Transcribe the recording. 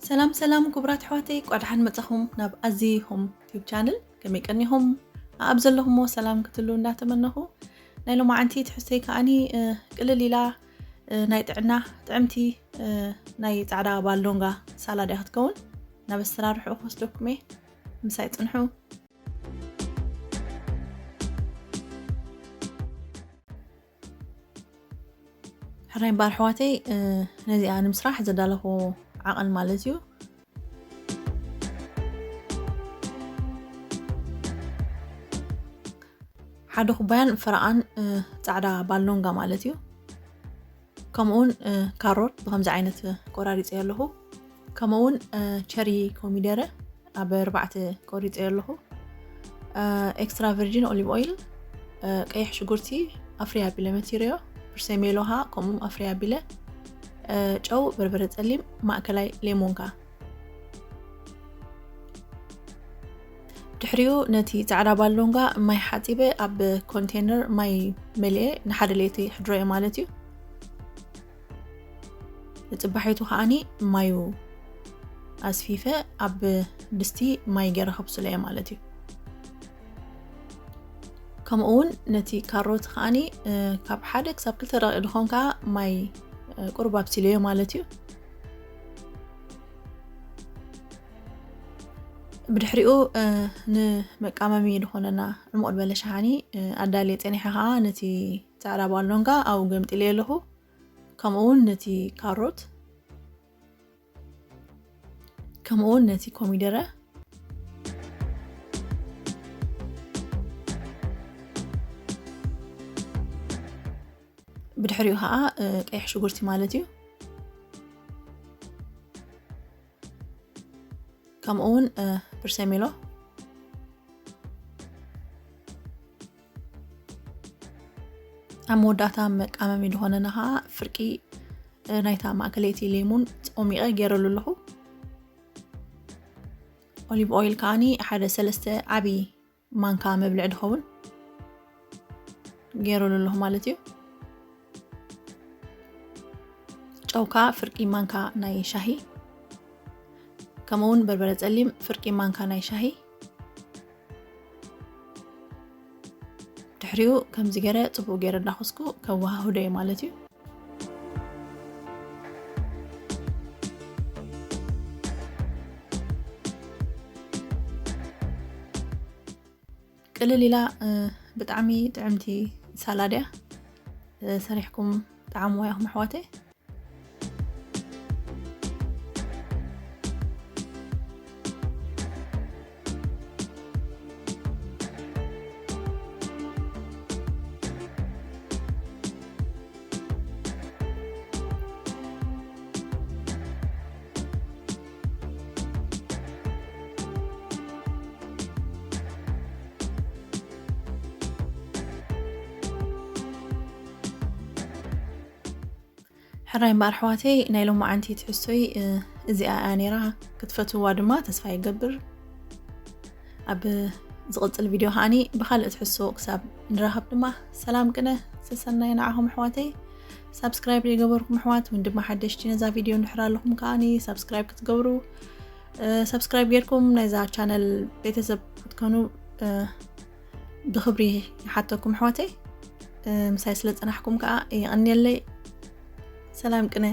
ሰላም ሰላም ክቡራት ኣሕዋተይ፣ ቋድሓን መጻኹም ናብ ኣዚ ሆም ቲዩብ ቻነል። ከመይ ቀኒኹም? ኣብ ዘለኹሞ ሰላም ክትሉ እንዳተመነኹ፣ ናይ ሎማዓንቲ ትሕዝተይ ከኣኒ ቅልል ኢላ ናይ ጥዕና ጥዕምቲ ናይ ጻዕዳ ባልዶንጋ ሳላድ እያ ክትከውን። ናብ ኣሰራርሕኡ ክወስደኩም እየ። ምሳይ ጽንሑ። ሕራይ እምበኣር ኣሕዋተይ፣ ነዚኣ ንምስራሕ ዘዳለኹ ዓቐን ማለት እዩ ሓደ ኩባያን ፈረቓን ጻዕዳ ባልዶንጋ ማለት እዩ። ከምኡውን ካሮት ብከምዚ ዓይነት ቆራሪፀ ኣለኹ። ከምኡውን ቸሪ ኮሚደረ ኣብ ኣርባዕተ ቆሪፀ ኣለኹ። ኤክስትራ ቨርጂን ኦሊቭ ኦይል፣ ቀይሕ ሽጉርቲ ኣፍርያ ቢለ መቲረዮ፣ ፕርሰሜሎኻ ከምኡ ኣፍርያ ቢለ፣ ጨው፣ በርበረ ጸሊም፣ ማእከላይ ሌሞንካ። ድሕሪኡ ነቲ ጻዕዳ ባሎንጋ ማይ ሓጺበ ኣብ ኮንቴነር ማይ መሊኤ ንሓደ ለይቲ ሕድሮ እየ ማለት እዩ። ንጽባሒቱ ከኣኒ ማዩ ኣስፊፈ ኣብ ድስቲ ማይ ገይረ ከብስሎ እየ ማለት እዩ። ከምኡ እውን ነቲ ካሮት ከኣኒ ካብ ሓደ ክሳብ ክልተ ደቂቕ ዝኾን ከኣ ማይ ቁሩብ ኣብሲለዮ ማለት እዩ። ብድሕሪኡ ንመቃመሚ ዝኾነና ዕሙቕ ዝበለ ሸሓኒ ኣዳልየ ጸኒሐ ከኣ ነቲ ጻዕዳ ባሎንጋ ኣብኡ ገምጢለዮ ኣለኹ። ከምኡ እውን ነቲ ካሮት፣ ከምኡ እውን ነቲ ኮሚደረ። ብድሕሪኡ ከዓ ቀይሕ ሽጉርቲ ማለት እዩ። ከምኡ እውን ፕርሰሜሎ። ኣብ መወዳእታ መቃመሚ ዝኾነና ከዓ ፍርቂ ናይታ ማእከለይቲ ሌሙን ጾሚቐ ገይረሉ ኣለኹ። ኦሊቭ ኦይል ከዓኒ ሓደ ሰለስተ ዓቢ ማንካ መብልዒ ዝኸውን ገይረሉ ኣለኹ ማለት እዩ። ጨውካ ፍርቂ ማንካ ናይ ሻሂ፣ ከምኡ እውን በርበረ ጸሊም ፍርቂ ማንካ ናይ ሻሂ። ድሕሪኡ ከምዚ ገይረ ጽቡቕ ገይረ እንዳኾስኩ ከወሃህዶ እየ ማለት እዩ። ቅልል ኢላ ብጣዕሚ ጥዕምቲ ሳላድ እያ። ሰሪሕኩም ጣዕምዋ ኢኹም ኣሕዋተይ። ሕራይ እምበኣር ኣሕዋተይ፣ ናይ ሎማዓንቲ ትሕዝቶይ እዚኣ እያ ነይራ። ክትፈትውዋ ድማ ተስፋ ይገብር። ኣብ ዝቕጽል ቪድዮ ከዓኒ ብኻልእ ትሕዝቶ ክሳብ ንራኸብ ድማ ሰላም ቅነ ሰሰናይ ንዓኹም ኣሕዋተይ። ሳብስክራይብ ዘይገበርኩም ኣሕዋት እውን ድማ ሓደሽቲ ነዛ ቪድዮ እንድሕር ኣለኹም ከዓኒ ሳብስክራይብ ክትገብሩ፣ ሳብስክራይብ ጌርኩም ናይዛ ቻነል ቤተሰብ ክትኮኑ ብኽብሪ ይሓተኩም ኣሕዋተይ። ምሳይ ስለ ጸናሕኩም ከኣ የቐንየለይ። ሰላም ቅነ።